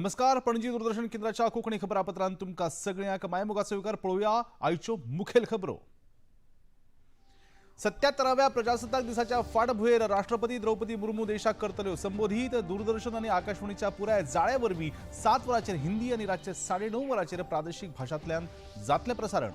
नमस्कार. पणजी दूरदर्शन केंद्राच्या कोंकणी खबरापत्रांत तुमकां सगळ्यांक मायमोगाचो येवकार. पळोवया आयच्यो मुखेल खबरो. 77व्या प्रजासत्ताक दिसाच्या फाटभुंयेर राष्ट्रपती द्रौपदी मुर्मू देशाक करतल्यो संबोधीत. दूरदर्शन आनी आकाशवाणीच्या पुराय जाळ्या वरवीं 7 वरांचेर हिंदी आनी रातचे 9:30 वरांचेर प्रादेशीक भाशांतल्यान जातलें प्रसारण.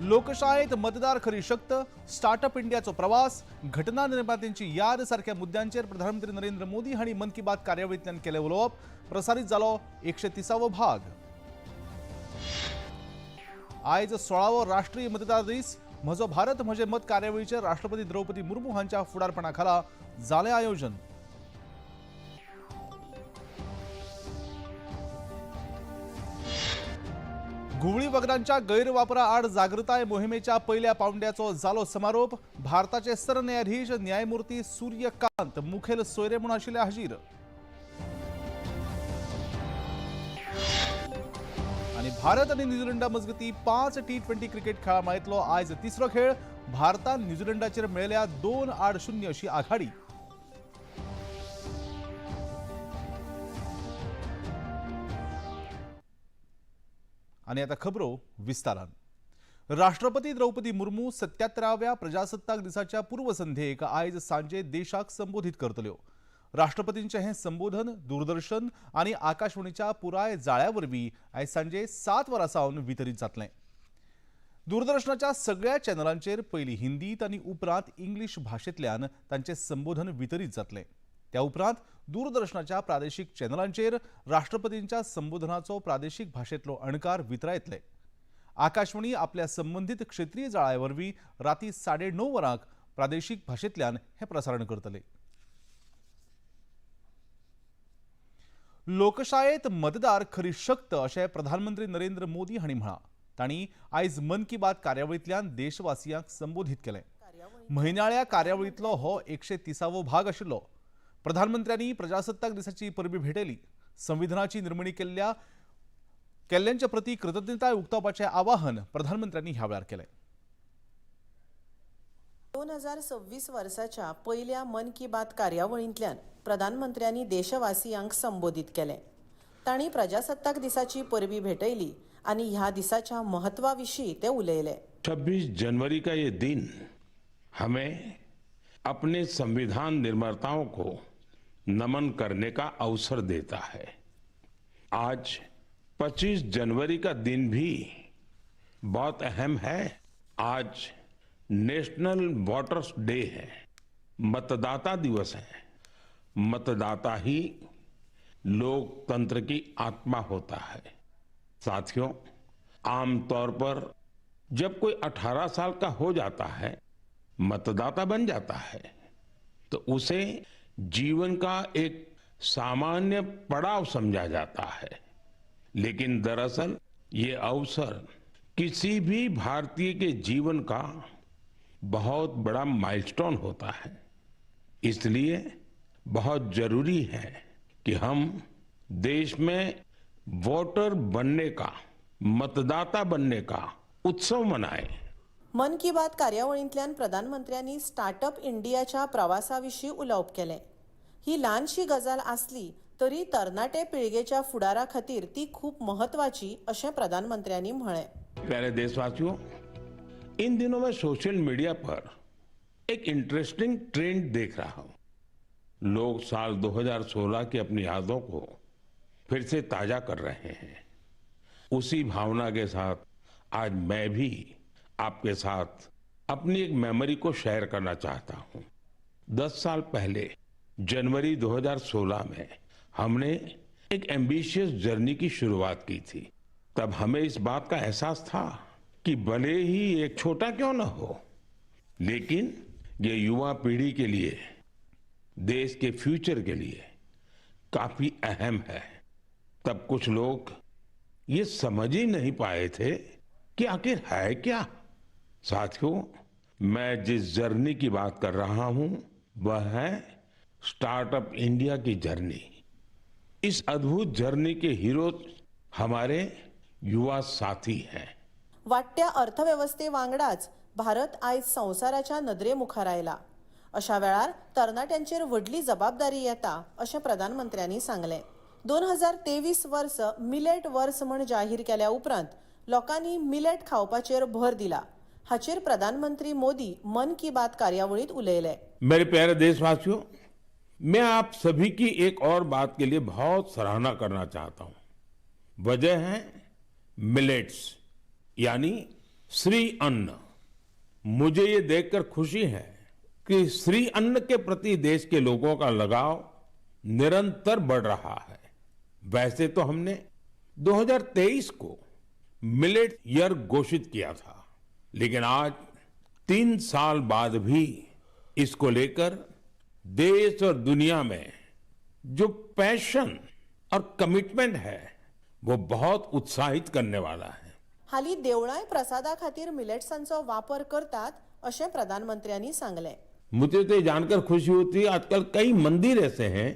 लोकशायेत मतदार खरी शक्त, स्टार्टअप इंडियाचो प्रवास, घटना निर्मात्यांची याद सारख्या मुद्द्यांचेर प्रधानमंत्री नरेंद्र मोदी हांणी मन की बात कार्यावळींतल्यान केलें उलोवप. प्रसारीत जालो 130वो भाग. आयज 16वो राष्ट्रीय मतदार दीस. म्हजो भारत म्हजें मत कार्यावळीचेर राष्ट्रपती द्रौपदी मुर्मू हांच्या फुडारपणा खाला जालें आयोजन. घुंवळी वखदांच्या गैरवापरा आड जागृताय मोहिमेच्या पयल्या पावंड्याचो जालो समारोप. भारताचे सरन्यायाधीश न्यायमूर्ती सूर्यकांत मुखेल सोयरे म्हूण आशिल्ले हाजीर. आनी भारत आनी न्यूझीलंडा मजगती 5 T20 cricket खेळा माळेंतलो आयज तिसरो खेळ. भारतान न्यूझीलंडाचेर मेळयल्या 2-0 अशी आघाडी. आनी आतां खबरो विस्तारान. राष्ट्रपती द्रौपदी मुर्मू 77व्या प्रजासत्ताक दिसाच्या पूर्वसंध्येक आयज सांजे देशाक संबोधीत करतल्यो. राष्ट्रपतींचें हें संबोधन दूरदर्शन आनी आकाशवाणीच्या पुराय जाळ्या वरवीं आयज सांजे 7 वरां सावन वितरीत जातलें. दूरदर्शनाच्या सगळ्या चॅनलांचेर पयलीं हिंदीत आनी उपरांत इंग्लीश भाशेंतल्यान तांचें संबोधन वितरीत जातलें. त्या उपरांत दूरदर्शनाच्या प्रादेशीक चॅनलांचेर राष्ट्रपतींच्या संबोधनाचो प्रादेशीक भाशेंतलो अणकार वितरायतले. आकाशवाणी आपल्या संबंदीत क्षेत्रीय जाळ्या वरवीं राती 9:30 वरांक प्रादेशीक भाशेंतल्यान हें प्रसारण करतले. लोकशायेत मतदार खरी शक्त अशें प्रधानमंत्री नरेंद्र मोदी हांणी म्हळां. तांणी आयज मन की बात कार्यावळींतल्यान देशवासियांक संबोधीत केलें. म्हयन्याळ्या कार्यावळींतलो हो 130वो भाग आशिल्लो. प्रधानमंत्र्यांनी प्रजासत्ताक दिसाची परबी भेटयली. संविधानाची निर्मणी केल्ल्यांच्या प्रती कृतज्ञताय उक्तावपाचें आवाहन प्रधानमंत्र्यांनी ह्या वेळार केलें. 2026 वर्साच्या पयल्या मन की बात कार्यावळींतल्यान प्रधानमंत्र्यांनी देशवासियांक संबोधीत केलें. तांणी प्रजासत्ताक दिसाची परबी भेटयली आनी ह्या दिसाच्या म्हत्वा विशीं ते उलयले. 26 जनवरी का ये दिन हमें अपने संविधान निर्माताओं को नमन करने का अवसर देता है. आज 25 जनवरी का दिन भी बहुत अहम है. आज नेशनल वोटर्स डे है, मतदाता दिवस है. मतदाता ही लोकतंत्र की आत्मा होता है. साथियों, आमतौर पर जब कोई 18 साल का हो जाता है, मतदाता बन जाता है, तो उसे जीवन का एक सामान्य पड़ाव समझा जाता है. लेकिन दरअसल ये अवसर किसी भी भारतीय के जीवन का बहुत बड़ा माइलस्टोन होता है. इसलिए बहुत जरूरी है कि हम देश में वोटर बनने का, मतदाता बनने का उत्सव मनाएं. मन की बात कार्यावळींतल्यान प्रधानमंत्र्यांनी स्टार्टअप इंडियाच्या प्रवासा विशीं उलोवप केलें. ही ल्हानशी गजाल आसली तरी तरणाटे पिळगेच्या फुडारा खातीर ती खूब म्हत्वाची अशें प्रधानमंत्र्यांनी म्हळें. प्यारे देशवासियों, इन दिनों मैं सोशल मीडिया पर एक इंटरेस्टिंग ट्रेंड देख रहा हूं. लोग साल 2016 की अपनी यादों को फिर से ताजा कर रहे हैं. उसी भावना के साथ आज मैं भी आपके साथ अपनी एक मेमोरी को शेयर करना चाहता हूं. 10 साल पहले जनवरी 2016 में हमने एक एम्बिशियस जर्नी की शुरुआत की थी. तब हमें इस बात का एहसास था कि भले ही एक छोटा क्यों न हो, लेकिन ये युवा पीढ़ी के लिए, देश के फ्यूचर के लिए काफी अहम है. तब कुछ लोग ये समझ ही नहीं पाए थे कि आखिर है क्या. साथियों, मैं जिस जर्नी की बात कर रहा हूं वह है स्टार्टअप इंडिया की जर्नी. इस अद्भुत जर्नी के हीरो हमारे युवा साथी हैं. वाडट्या अर्थवेवस्थे वांगडाच भारत आयज संवसाराच्या नदरे मुखार आयला. अशा वेळार तरणाट्यांचेर व्हडली जबाबदारी येता अशें प्रधानमंत्र्यांनी सांगलें. 2023 वर्स मिलेट वर्स म्हण जाहीर केल्या उपरांत लोकांनी मिलेट खावपाचेर भर दिला. हाचेर प्रधानमंत्री मोदी मन की बात कार्यावळींत उलयले. मेरे प्यारे देशवासियों, मैं आप सभी की एक और बात के लिए बहुत सराहना करना चाहता हूं. वजह है मिलेट्स यानी श्री अन्न. मुझे ये देखकर खुशी है कि श्री अन्न के प्रति देश के लोगों का लगाव निरंतर बढ़ रहा है. वैसे तो हमने 2023 को मिलेट ईयर घोषित किया था, लेकिन आज 3 साल बाद भी इसको लेकर देश और दुनिया में जो पैशन और कमिटमेंट है वो बहुत उत्साहित करने वाला है. हालीं देवळांय प्रसादा खातीर मिलेट्सांचो वापर करतात अशें प्रधानमंत्र्यांनी सांगलें. मुझे तो जानकर खुशी होती है, आजकल कई मंदिर ऐसे हैं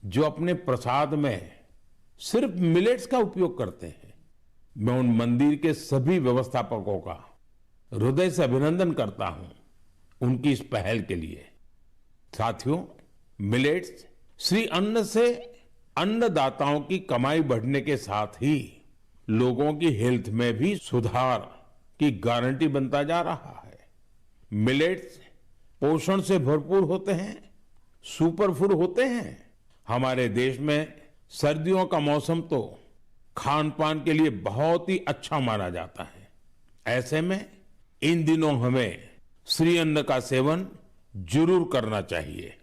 जो अपने प्रसाद में सिर्फ मिलेट्स का उपयोग करते हैं. मैं उन मंदिर के सभी व्यवस्थापकों का हृदय से अभिनंदन करता हूं उनकी इस पहल के लिए. साथियों, मिलेट्स श्री अन्न से अन्नदाताओं की कमाई बढ़ने के साथ ही लोगों की हेल्थ में भी सुधार की गारंटी बनता जा रहा है. मिलेट्स पोषण से भरपूर होते हैं, सुपर फूड होते हैं. हमारे देश में सर्दियों का मौसम तो खान पान के लिए बहुत ही अच्छा माना जाता है. ऐसे में इन दिनों हमें श्री अन्न का सेवन जरूर करना चाहिए.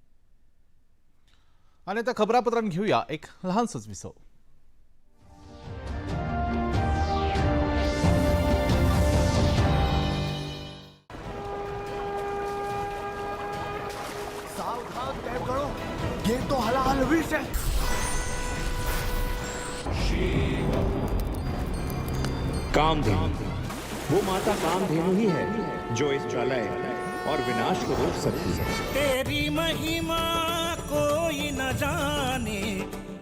आणि आता खबरापत्रांत घेऊया एक लहानसंच विसव. सावधान देवगणों, ये तो हलाहल विष है. कामधेनु, वो माता कामधेनु ही है जो इस प्रलय और विनाश को रोक सकती है. तेरी महिमा कोई न जाने,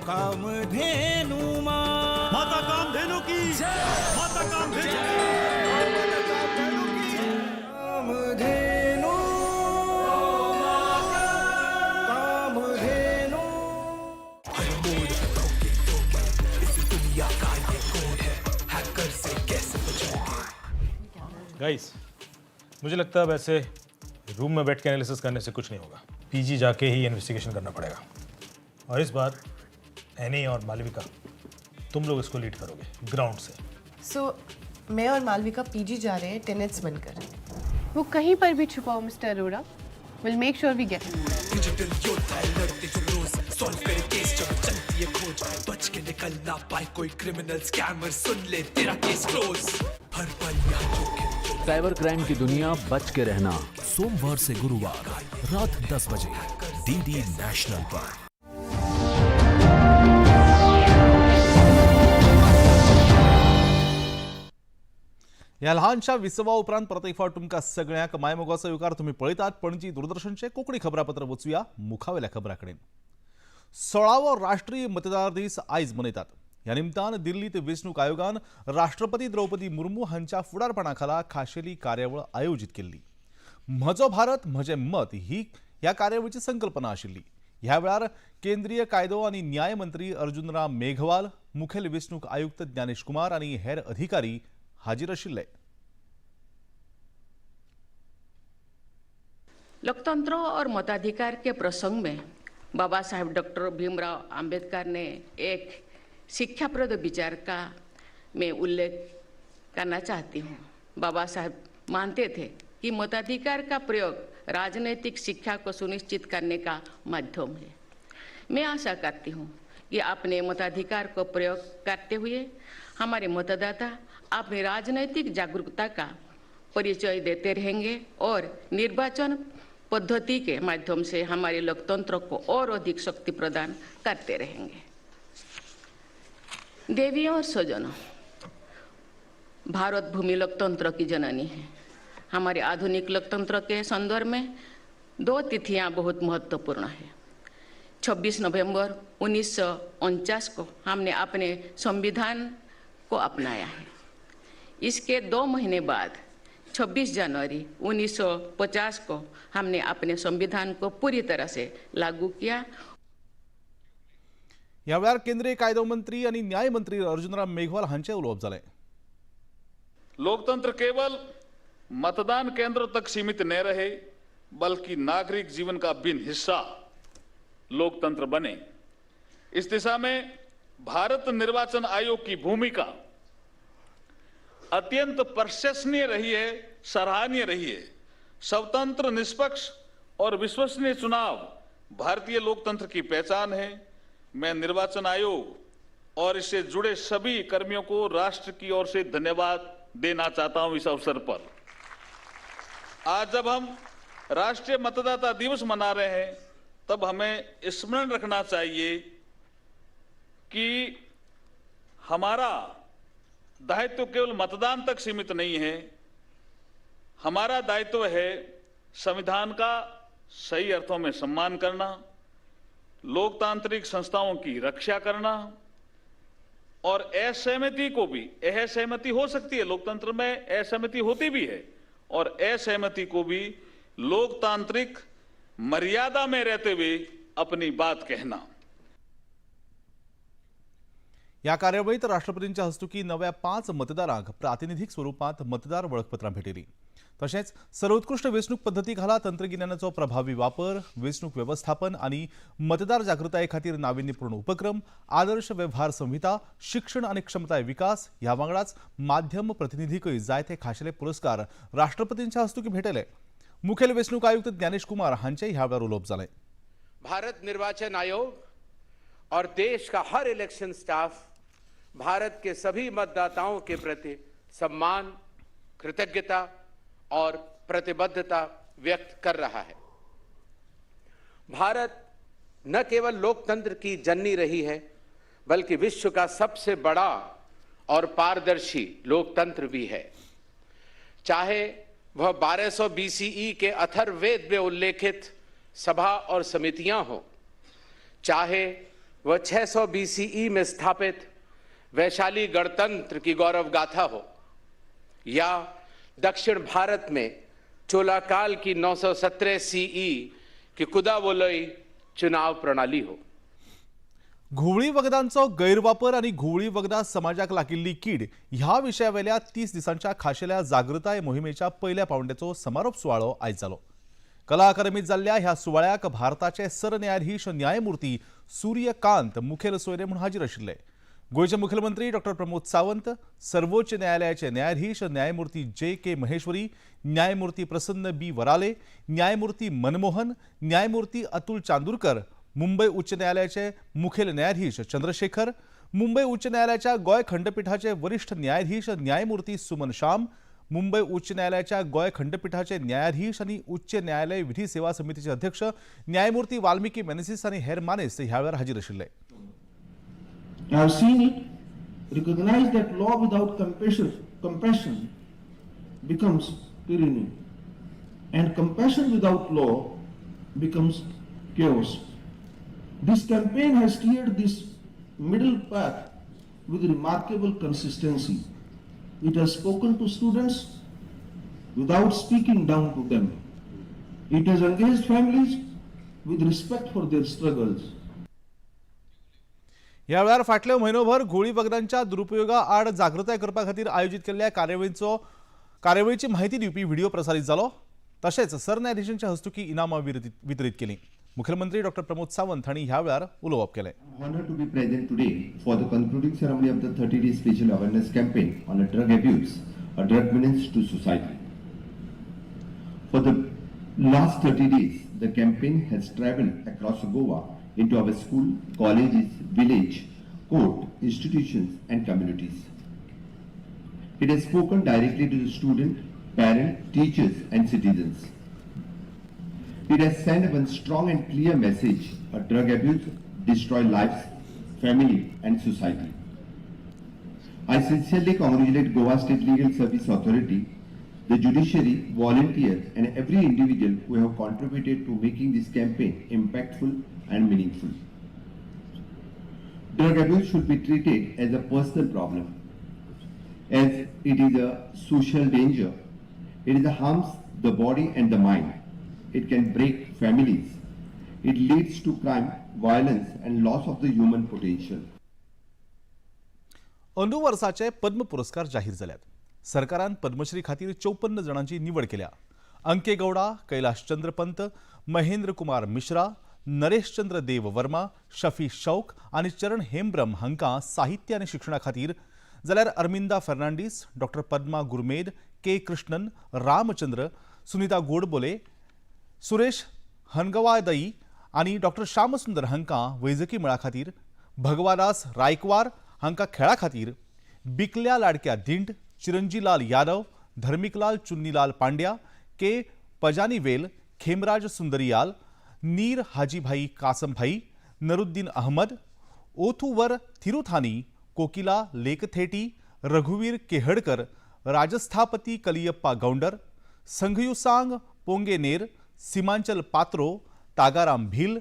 कामधेनु मां. माता कामधेनु की जय, माता कामधेनु की कामधेनु, कामधेनु. गाइस, मुझे लगता है वैसे रूम में बैठ के एनालिसिस करने से कुछ नहीं होगा. पीजी जाके ही इन्वेस्टिगेशन करना पड़ेगा. और इस बार एनी और मालविका, तुम लोग इसको लीड करोगे ग्राउंड से. सो मैं और मालविका पीजी जा रहे हैं टेनेंट्स बनकर. वो कहीं पर भी छुपा हो mister Arora, will make sure we get him. Digital योद्धा है, लड़ते जो रोज, सॉल्व करे केस जब चलती है खोज, बच के निकल ना पाए कोई क्रिमिनल स्कैमर, सुन ले तेरा केस क्लोज. हर पल यहाँ जोखिम. साइबर क्राइम की दुनिया, बच के रहना. सोमवार से गुरुवार रात 10 बजे डीडी नेशनल पर. ह्या ल्हानशा विसवा उपरांत परत एक फावट तुमकां सगळ्यांक मायमोगाचो येवकार. तुमी पळयतात पणजी दूरदर्शनचें कोंकणी खबरापत्र. वचुया मुखावेल्या खबरां कडेन. 16वो राष्ट्रीय मतदार दीस आयज मनयतात. ह्या निमतान दिल्लीत वेंचणूक आयोगान राष्ट्रपती द्रौपदी मुर्मू हांच्या फुडारपणा खाला खाशेली कार्यावळ आयोजीत केल्ली. म्हजो भारत म्हजें मत ही ह्या कार्यावळीची संकल्पना आशिल्ली. ह्या वेळार केंद्रीय कायदो आनी न्याय मंत्री अर्जुन राम मेघवाल, मुखेल वेंचणूक आयुक्त ज्ञानेश कुमार आनी हेर अधिकारी हाजीर आशिल्ले. लोकतंत्र और मताधिकार के प्रसंग में बाबा साहेब डॉक्टर भीमराव आम्बेडकर ने एक शिक्षाप्रद विचार का मैं उल्लेख करना चाहती हूँ. बाबा साहेब मानते थे कि मताधिकार का प्रयोग राजनीतिक शिक्षा को सुनिश्चित करने का माध्यम है. मैं आशा करती हूँ कि अपने मताधिकार को प्रयोग करते हुए हमारे मतदाता अपनी राजनीतिक जागरूकता का परिचय देते रहेंगे और निर्वाचन पद्धति के माध्यम से हमारे लोकतंत्र को और अधिक शक्ति प्रदान करते रहेंगे. देवियों और स्वजनों, भारत भूमि लोकतंत्र की जननी है. हमारे आधुनिक लोकतंत्र के संदर्भ में 2 तिथियां बहुत महत्वपूर्ण है. 26 नवंबर 1949 को हमने अपने संविधान को अपनाया है. इसके 2 महीने बाद 26 जनवरी 1950 को हमने अपने संविधान को पूरी तरह से लागू किया. ह्या वेळार केंद्रीय कायदो मंत्री आनी न्याय मंत्री अर्जुनराम मेघवाल हांचें उलोवप जालें. लोकतंत्र केवल मतदान केंद्रों तक सीमित न रहे, बल्कि नागरिक जीवन का अभिन्न हिस्सा लोकतंत्र बने। इस दिशा में भारत निर्वाचन आयोग की भूमिका अत्यंत प्रशंसनीय रही है, सराहनीय रही है। स्वतंत्र, निष्पक्ष और विश्वसनीय चुनाव भारतीय लोकतंत्र की पहचान है। मैं निर्वाचन आयोग और इससे जुड़े सभी कर्मियों को राष्ट्र की ओर से धन्यवाद देना चाहता हूं। इस अवसर पर आज जब हम राष्ट्रीय मतदाता दिवस मना रहे हैं, तब हमें स्मरण रखना चाहिए कि हमारा दायित्व केवल मतदान तक सीमित नहीं है। हमारा दायित्व है संविधान का सही अर्थों में सम्मान करना, लोकतांत्रिक संस्थाओं की रक्षा करना और असहमति को भी, असहमति हो सकती है, लोकतंत्र में असहमति होती भी है, और असहमति को भी लोकतांत्रिक मर्यादा में रहते हुए अपनी बात कहना। ह्या कार्यावळीत राष्ट्रपतींच्या हस्तुकी नव्या 5 मतदारांक प्रातिनिधीक स्वरूपात मतदार वळखपत्रां भेटयलीं. तशेंच सर्वोत्कृष्ट वेंचणूक पद्दती खाला तंत्रगिन्यानाचो प्रभावी वापर, वेंचणूक वेवस्थापन आनी मतदार जागृताये खातीर नाविन्यपूर्ण उपक्रम, आदर्श वेव्हार संहिता, शिक्षण आनी क्षमताय विकास ह्या वांगडाच माध्यम प्रतिनिधीकय जायते खाशेले पुरस्कार राष्ट्रपतींच्या हस्तुकी भेटयले. मुखेल वेंचणूक आयुक्त ज्ञानेश कुमार हांचें ह्या वेळार उलोवप जालें. भारत निर्वाचन आयोग और देश का हर इलेक्शन स्टाफ भारत के सभी मतदाताओं के प्रति सम्मान, कृतज्ञता और प्रतिबद्धता व्यक्त कर रहा है। भारत न केवल लोकतंत्र की जननी रही है, बल्कि विश्व का सबसे बड़ा और पारदर्शी लोकतंत्र भी है। चाहे वह 1200 BCE के अथर्ववेद में उल्लेखित सभा और समितियां हों, चाहे वह 600 BCE में स्थापित वैशाली गणतंत्र की गौरव गाथा हो, या दक्षिण भारत में चोलाकाल की 917 CE की कुदावोलई चुनाव प्रणाली हो। घुंवळी वखदांचो गैरवापर आनी घुंवळी वखदां समाजाक लागिल्ली कीड ह्या विशयावेल्या 30 दिसांच्या खाशेल्या जागृताय मोहिमेच्या पयल्या पावंड्याचो समारोप सुवाळो आयज जालो. कला अकादमीत जाल्ल्या ह्या सुवाळ्याक भारताचे सरन्यायाधीश न्यायमूर्ती सूर्यकांत मुखेल सोयरे म्हूण हाजीर आशिल्ले. गोंयचे मुखेलमंत्री डॉक्टर प्रमोद सावंत, सर्वोच्च न्यायालयाचे न्यायाधीश न्यायमूर्ती जे के महेश्वरी, न्यायमूर्ती प्रसन्न बी वराले, न्यायमूर्ती मनमोहन, न्यायमूर्ती अतुल चांदूरकर, मुंबई उच्च न्यायालयाचे मुखेल न्यायाधीश चंद्रशेखर, मुंबई उच्च न्यायालयाच्या गोंय खंडपीठाचे वरिष्ठ न्यायाधीश न्यायमूर्ती सुमन श्याम, मुंबई उच्च न्यायालयाच्या गोंय खंडपीठाचे न्यायाधीश आनी उच्च न्यायालय विधी सेवा समितीचे अध्यक्ष न्यायमूर्ती वाल्मिकी मेनेझिस आनी हेर मानेस्त ह्या वेळार हाजीर आशिल्ले. I have seen it, recognize that law without compassion becomes tyranny, and compassion without law becomes chaos. This campaign has steered this middle path with remarkable consistency. It has spoken to students without speaking down to them. It has engaged families with respect for their struggles. ह्या वेळार फाटल्या म्हयनोभर घुंवळी वखदांच्या दुरुपयोगा आड जागृताय करपा खातीर आयोजीत केल्ल्या कार्यावळीची म्हायती दिवपी व्हिडिओ प्रसारीत जालो. तशेंच सरन्यायाधीशांच्या हस्तुकी इनामां वितरीत केली. मुखेलमंत्री डॉक्टर प्रमोद सावंत हांणी ह्या वेळार उलोवप केलें. Honored to be present today for the concluding ceremony of the 30-day special awareness campaign on a drug abuse, a drug menace to society. For the last 30 days, the campaign has traveled across Goa into our school, colleges, village, court, institutions and communities. It has spoken directly to the student, parent, teachers and citizens. It has sent one strong and clear message: a drug abuse destroys lives, family and society. I sincerely congratulate Goa State Legal Service Authority, the judiciary, volunteers and every individual who have contributed to making this campaign impactful and meaningful. Drug abuse should be treated as a personal problem, as it is a social danger. It is a harms the body and the mind. It can break families. It leads to crime, violence and loss of the human potential. अंदू वर्साचे पद्म पुरस्कार जाहीर जाल्यात. सरकारान पद्मश्री खातीर 54 जाणांची निवड केल्या. अंके गौडा, कैलाश चंद्र पंत, महेंद्र कुमार मिश्रा, नरेश चंद्र देव वर्मा, शफी शौक आनी चरण हेम्ब्रम हांकां साहित्य आनी शिक्षणा खातीर, जाल्यार Arminda Fernandes, doctor Padma Gurmed, K Krishnan, Ramachandra, Sunita Godbole, Suresh Hanagavadi आनी डॉक्टर श्यामसुंदर हांकां वैजकी मळा खातीर, भगवादास रायकवार हांकां खेळा खातीर, बिकल्या लाडक्या धिंड, चिरंजीलाल यादव, धर्मिकलाल चुन्नीलाल पांड्या, के पजानीवेल, खेमराज सुंदरियाल, नीर हाजीभाई कासमभाई, नरुद्दीन अहमद, ओथुवर थिरुथानी, कोकिला लेकथेटी, रघुवीर केहडकर, राजस्थापती कलियप्पा गौंडर, संघयुसांग पोंगेनेर, सीमांचल पात्रो, तागाराम भील,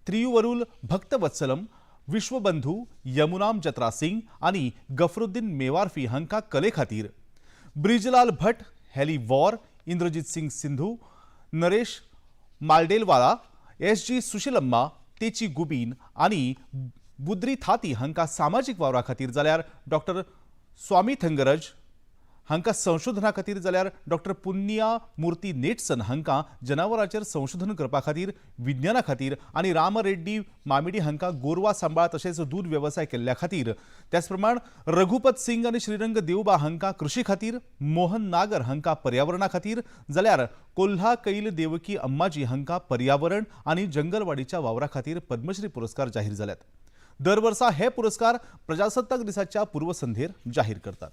त्रियुवरुल भक्तवत्सलम, विश्वबंधू यमुनाम जत्रा सिंग आनी गफरुद्दीन मेवार्फी हांकां कले खातीर, ब्रिजलाल भट्ट, हॅली वॉर, इंद्रजीत सिंग सिंधू, नरेश मालडेलवाला, एस.जी. सुशीलम्मा, तेची गुबीन आनी बुद्री थाती हांकां सामाजीक वावरा खातीर, जाल्यार डॉक्टर स्वामी थंगरज हांकां संशोधना खातीर, जाल्यार डॉक्टर पुन्निया मूर्ती नेटसन हांकां जनावरांचेर संशोधन करपा खातीर, विज्ञाना खातीर आनी राम रेड्डी मामिडी हांकां गोरवां सांबाळ तशेंच दूद वेवसाय केल्ल्या खातीर, त्याच प्रमाण रघुपत सिंग आनी श्रीरंग देवबा हांकां कृशी खातीर, मोहन नागर हांकां पर्यावरणा खातीर, जाल्यार कोल्हा कैल देवकी अम्माजी हांकां पर्यावरण आनी जंगलवाडीच्या वावरा खातीर पद्मश्री पुरस्कार जाहीर जाल्यात. दर वर्सा हे पुरस्कार प्रजासत्ताक दिसाच्या पूर्वसंध्येर जाहीर करतात.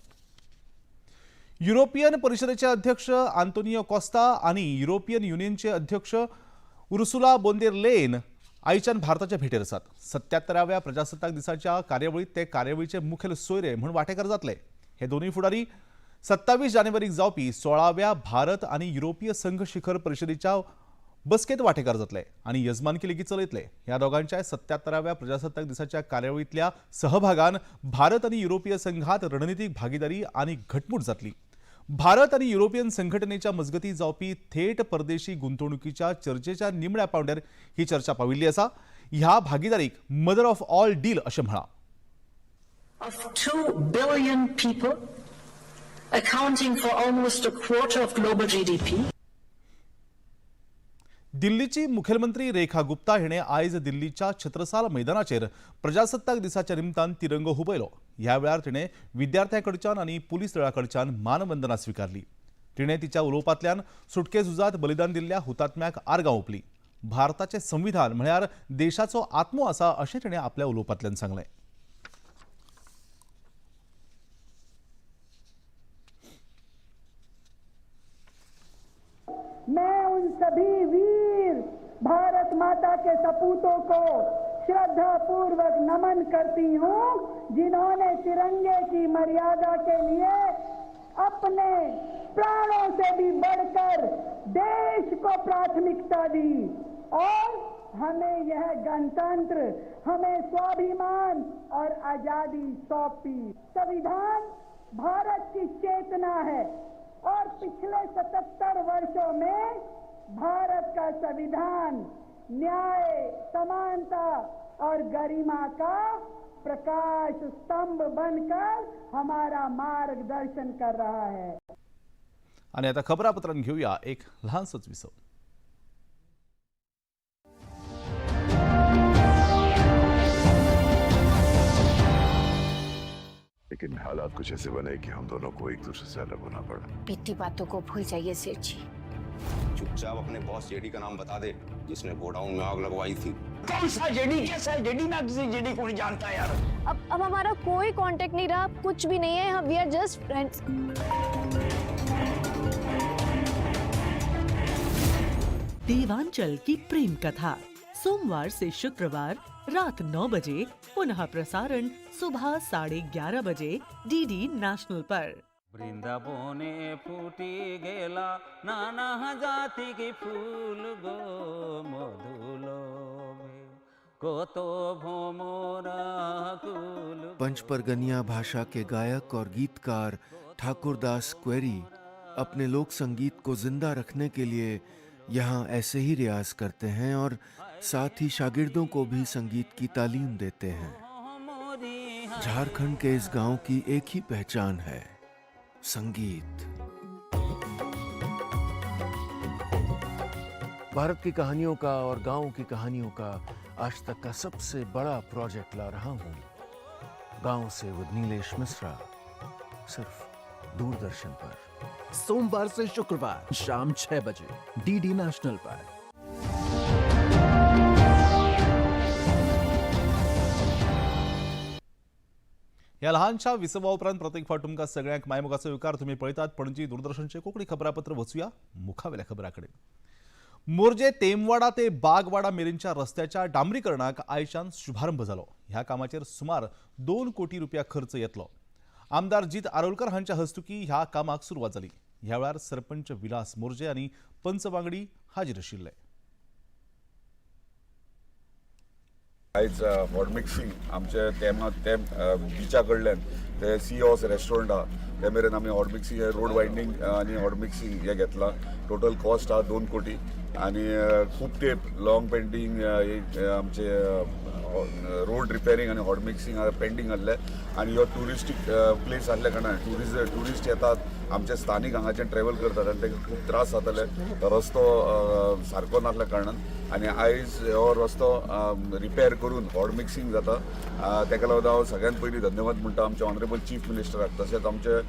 युरोपियन परिषदेचे अध्यक्ष आंतोनियो कोस्ता आनी युरोपियन युनियनचे अध्यक्ष उर्सुला बोंदेर लेन आयच्यान भारताचे भेटेर आसात. 77व्या प्रजासत्ताक दिसाच्या कार्यावळीत ते कार्यावळीचे मुखेल सोयरे म्हूण वांटेकार जातले. हे दोनूय फुडारी 27 जानेवारीक जावपी 16व्या भारत आनी युरोपीय संघ शिखर परिषदेच्या बसकेत वांटेकार जातले आनी यजमानकी लेगीत चलयतले. ह्या दोगांच्या 77व्या प्रजासत्ताक दिसाच्या कार्यावळींतल्या सहभागान भारत आनी युरोपीय संघात रणनितीक भागीदारी आनी घटमूट जातली. भारत आनी युरोपियन संघटनेच्या मजगती जावपी थेट परदेशी गुंतवणुकीच्या चर्चेच्या निमण्या पावंड्यार ही चर्चा पाविल्ली आसा. ह्या भागीदारीक मदर ऑफ ऑल डील अशें म्हळां. Of 2 billion people, accounting for almost a quarter of global GDP. दिल्लीची मुखेलमंत्री रेखा गुप्ता हिणें आयज दिल्लीच्या छत्रसाल मैदानाचेर प्रजासत्ताक दिसाच्या निमतान तिरंगो हुबयलो. ह्या वेळार तिणें विद्यार्थ्यां कडच्यान आनी पुलीस दळा कडच्यान मानवंदना स्विकारली. तिणें तिच्या उलोवपांतल्यान सुटके झुजांत बलिदान दिल्ल्या हुतात्म्याक आर्गां ओंपली. भारताचें संविधान म्हळ्यार देशाचो आत्मो आसा अशें तिणें आपल्या उलोवपांतल्यान सांगलें. मैं उन सभी वीर भारत माता के सपूतों को श्रद्धा पूर्वक नमन करती हूँ जिन्होंने तिरंगे की मर्यादा के लिए अपने प्राणों से भी बढ़कर देश को प्राथमिकता दी और हमें यह गणतंत्र, हमें स्वाभिमान और आजादी सौंपी। संविधान भारत की चेतना है और पिछले 77 वर्षों में भारत का संविधान न्याय, समानता और गरिमा का प्रकाश स्तंभ बनकर हमारा मार्गदर्शन कर रहा है। आणि आता खबरापत्रांत घेऊया एक लहानसंच विसव. लेकिन हालात कुछ ऐसे बने कि हम दोनों को एक दूसरे से अलग होना पड़ा। बीती बातों को भूल जाइए सेठ जी। चुपचाप अपने बॉस जेडी का नाम बता दे जिसने गोडाउन में आग लगवाई थी। कौन सा जेडी, कैसा जेडी? मैं किसी जेडी को नहीं जानता यार। अब हमारा कोई कांटेक्ट नहीं रहा, कुछ भी नहीं है, we are just friends. Devanchal की प्रेम कथा सोमवार से शुक्रवार रात 9 बजे, पुनः प्रसारण सुबह 11:30 बजे डीडी नेशनल पर। वृंदावने फूटी गेला नाना जाति के फूल गो मधुलोभे कतो भोमरा कुल। पंचपरगनिया भाषा के गायक और गीतकार ठाकुरदास क्वेरी अपने लोक संगीत को जिंदा रखने के लिए यहाँ ऐसे ही रियाज करते हैं और साथ ही शागिर्दों को भी संगीत की तालीम देते हैं। झारखंड के इस गांव की एक ही पहचान है, संगीत। भारत की कहानियों का और गांव की कहानियों का आज तक का सबसे बड़ा प्रोजेक्ट ला रहा हूं, गांव से विद नीलेश मिश्रा, सिर्फ दूरदर्शन पर। सोमवार से शुक्रवार शाम 6 बजे डीडी नेशनल पर। ह्या लहानशा विसवा उपरांत प्रत्येक फावट तुमकां सगळ्यांक मायमोगाचो येवकार। तुमी पळयतात पणजी दूरदर्शनचे कोंकणी खबरापत्र। वचुया मुखावेल्या खबरां कडेन। मोरजे तेमवाडा ते बागवाडा मेरेनच्या रस्त्याच्या डांबरीकरणाक आयच्यान शुभारंभ जालो। ह्या कामाचेर सुमार 2 कोटी रुपया खर्च येतलो। आमदार जीत आरोलकर हांच्या हस्तुकी ह्या कामाक सुरवात जाली। ह्या वेळार सरपंच विलास मोरजे आनी पंच वांगडी हाजीर आशिल्ले। आयज हॉट मिक्सिंग आमचे तेमा तेम बिचा कडल्यान ते सी हॉस रेस्टॉरंट आहा ते मेरेन आमी हॉट मिक्सिंग रोड वायडनींग आनी हॉट मिक्सिंग हे घेतला। टोटल कॉस्ट आहा 2 कोटी आनी खूब तेप लॉंग पेंडींग आमचे रोड रिपेरींग आनी हॉट मिक्सिंग पेंडींग आहले आनी ह्यो ट्युरिस्टीक प्लेस आहल्या कारणान ट्युरिस्ट येतात, आमचे स्थानीक हांगाच्यान ट्रॅवल करतात आनी तांकां खूब त्रास जाताले रस्तो सारको नासल्या कारणान। आनी आयज हो रस्तो रिपेर करून हॉट मिक्सिंग जाता, ताका लागून हांव सगळ्यांत पयलीं धन्यवाद म्हणटा आमच्या ऑनरेबल चीफ मिनिस्टराक, तशेंच आमचे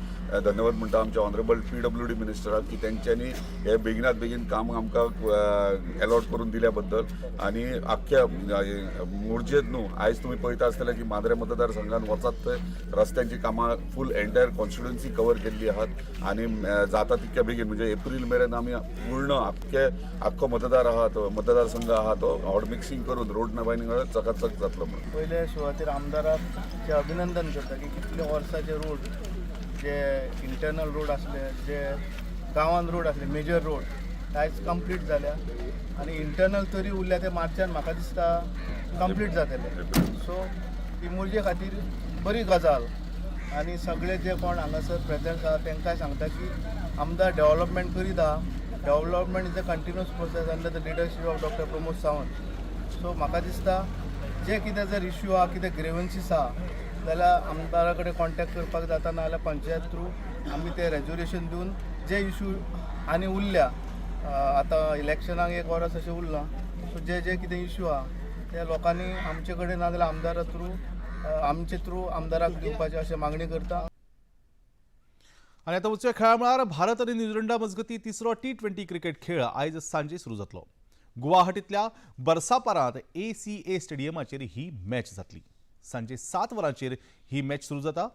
धन्यवाद म्हणटा आमच्या ऑनरेबल PWD मिनिस्टराक की तेंच्यांनी हे बेगिनात बेगीन काम आमकां एलॉट करून दिल्या बद्दल। आनी आख्ख्या मोरजेंत न्हू आयज तुमी पळयता आसतले की मांद्रे मतदारसंघान वचात थंय रस्त्यांची कामां फूल एंटायर कॉन्स्टिट्युएन्सी कवर केल्ली आहात आनी जाता तितक्या बेगीन म्हणजे एप्रील मेरेन आमी पूर्ण आख्खो मतदार आहा तो मतदारसंघ आहा तो हॉट मिक्सिंग करून रोड नवायनिंग चकाचक जातलो म्हणून। पयले सुवातेर आमदाराचे अभिनंदन करता की कितले वर्साचे रोड जे इंटरनल रोड आसले, जे गांवान रोड आसले, मेजर रोड आयज कंप्लीट जाल्या आनी इंटरनल तरी उरल्या ते मार्चान म्हाका दिसता कंप्लीट जातले। सो ती मोरजे खातीर बरी गजाल आनी सगळे जे कोण हांगासर प्रेजंट आहा तांकांय सांगता की आमदार डेव्हलपमेंट करीत आहा। Development is a continuous process under the leadership of doctor Pramod Sawant. So म्हाका दिसता जे कितें जर इश्यू आहा, कितें ग्रेवन्सीस आहा जाल्यार आमदारा कडेन कॉन्टेक्ट करपाक जाता, ना जाल्यार पंचायत थ्रू आमी ते रेजोल्युशन दिवन जे इश्यू आनी उरल्या, आतां इलेक्शनाक 1 वरस अशें उरलां, सो जे जे कितें इश्यू आहा ते लोकांनी आमचे कडेन ना जाल्यार आमदारा थ्रू आमचे थ्रू आमदाराक दिवपाचें अशें मागणी करता। आनी आतां वचूया खेळा मळार। भारत आनी न्यूझीलंडा मजगतीं तिसरो T20 cricket खेळ आयज सांजे सुरू जातलो। गुवाहाटींतल्या बरसापारांत ACA स्टेडियमाचेर ही मॅच जातली। सांजे 7 वरांचेर ही मॅच सुरू जाता।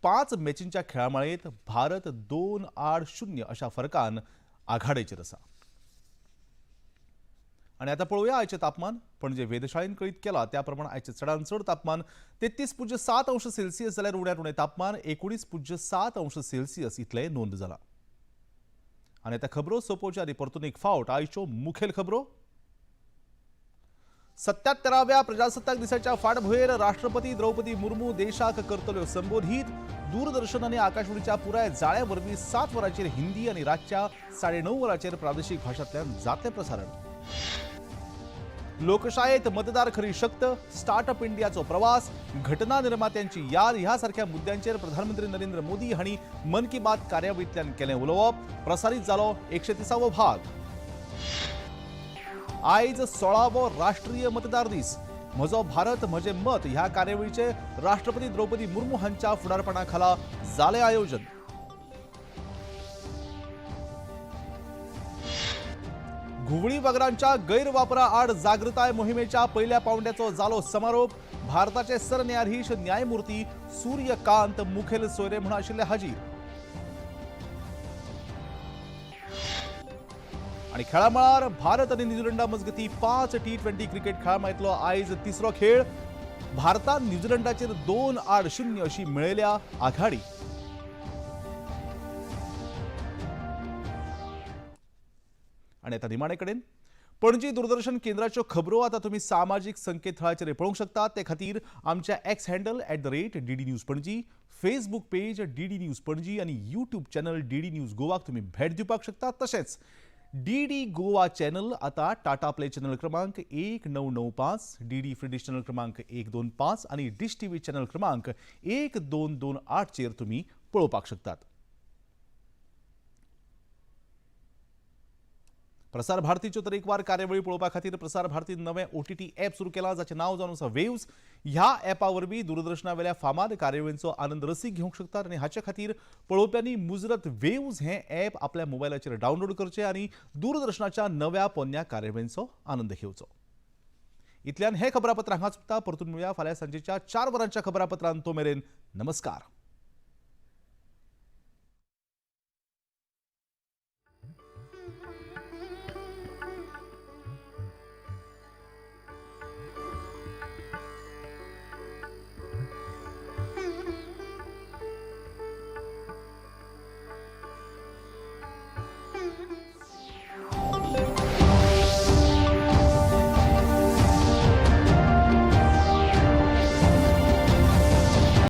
5 मॅचींच्या खेळामाळेंत भारत 2-0 अशा फरकान आघाडेचेर आसा। आनी आतां पळोवया आयचें तापमान। पणजे वेधशाळेन कळीत केलां त्या प्रमाण आयचें चडांत चड तापमान 33.7 अंश सेल्सियस जाल्यार उण्यांत उणें तापमान 19.7 अंश सेल्सियस इतलें नोंद जालां। आनी आतां खबरो सोंपोवच्या आदी परतून एक फावट आयच्यो मुखेल खबरो। 77व्या प्रजासत्ताक दिसाच्या फाटभुंयेर राष्ट्रपती द्रौपदी मुर्मू देशाक करतल्यो संबोधीत। दूरदर्शन आनी आकाशवाणीच्या पुराय जाळ्या वरवीं 7 वरांचेर हिंदी आनी रातच्या 9:30 वरांचेर प्रादेशीक भाशांतल्यान जातलें प्रसारण। लोकशायेत मतदार खरी शक्त, स्टार्टअप इंडियाचो प्रवास, घटना निर्मात्यांची याद ह्या सारख्या मुद्द्यांचेर प्रधानमंत्री नरेंद्र मोदी हांणी मन की बात कार्यावळींतल्यान केलें उलोवप। प्रसारीत जालो 130वो भाग। आयज 16वो राष्ट्रीय मतदार दीस। म्हजो भारत म्हजें मत ह्या कार्यावळीचे राष्ट्रपती द्रौपदी मुर्मू हांच्या फुडारपणा खाला जालें आयोजन। घुंवळी वगरांच्या गैरवापरा आड जागृताय मोहिमेच्या पहिल्या पावंड्याचो जालो समारोप। भारताचे सरन्यायाधीश न्यायमूर्ती सूर्यकांत मुखेल सोयरे म्हणून आशिल्ले हाजीर। आणि खेळामळार भारत आणि न्यूझीलंडा मजगती 5 T20 cricket खेळामळांतलो आयज तिसरो खेळ। भारतान न्यूझीलंडाचेर 2-0 अशी मेळयल्या आघाडी। आणि आता निमाणे कडेन पणजी दूरदर्शन केंद्राच्यो खबरो आता तुम्ही सामाजीक संकेतथळाचेर पळोवंक शकता। ते खातीर आमच्या X handle @DD News Panaji, Facebook page DD News Panaji आनी यूट्यूब चॅनल DD news गोवाक तुम्ही भेट दिवपाक शकता। तशेंच डीडी गोवा चॅनल आता टाटा प्ले चॅनल क्रमांक 1995, डीडी फ्री डिश चॅनल क्रमांक 125 आनी डिश टीव्ही चॅनल क्रमांक 1228चेर तुमी पळोवपाक शकतात. प्रसार भारतीच्यो तरेकवार कार्यावळी पळोवपा खातीर प्रसार भारतीन नवें OTT app सुरू केलां, जाचें नांव जावन आसा वेव्स. ह्या ॲपा वरवीं दूरदर्शना वेल्या फामाद कार्यावळींचो आनंद रसीक घेवंक शकतात आनी हाचे खातीर पळोवप्यांनी मुजरत वेव्स हें ॲप आपल्या मोबायलाचेर डावनलोड करचें आनी दूरदर्शनाच्या नव्या पोन्न्या कार्यावळींचो आनंद घेवचो. इतल्यान हें खबरापत्र हांगाच सोंपता. परतून मेळुया फाल्यां सांजेच्या 4 वरांच्या खबरापत्रांत. तो मेरेन नमस्कार.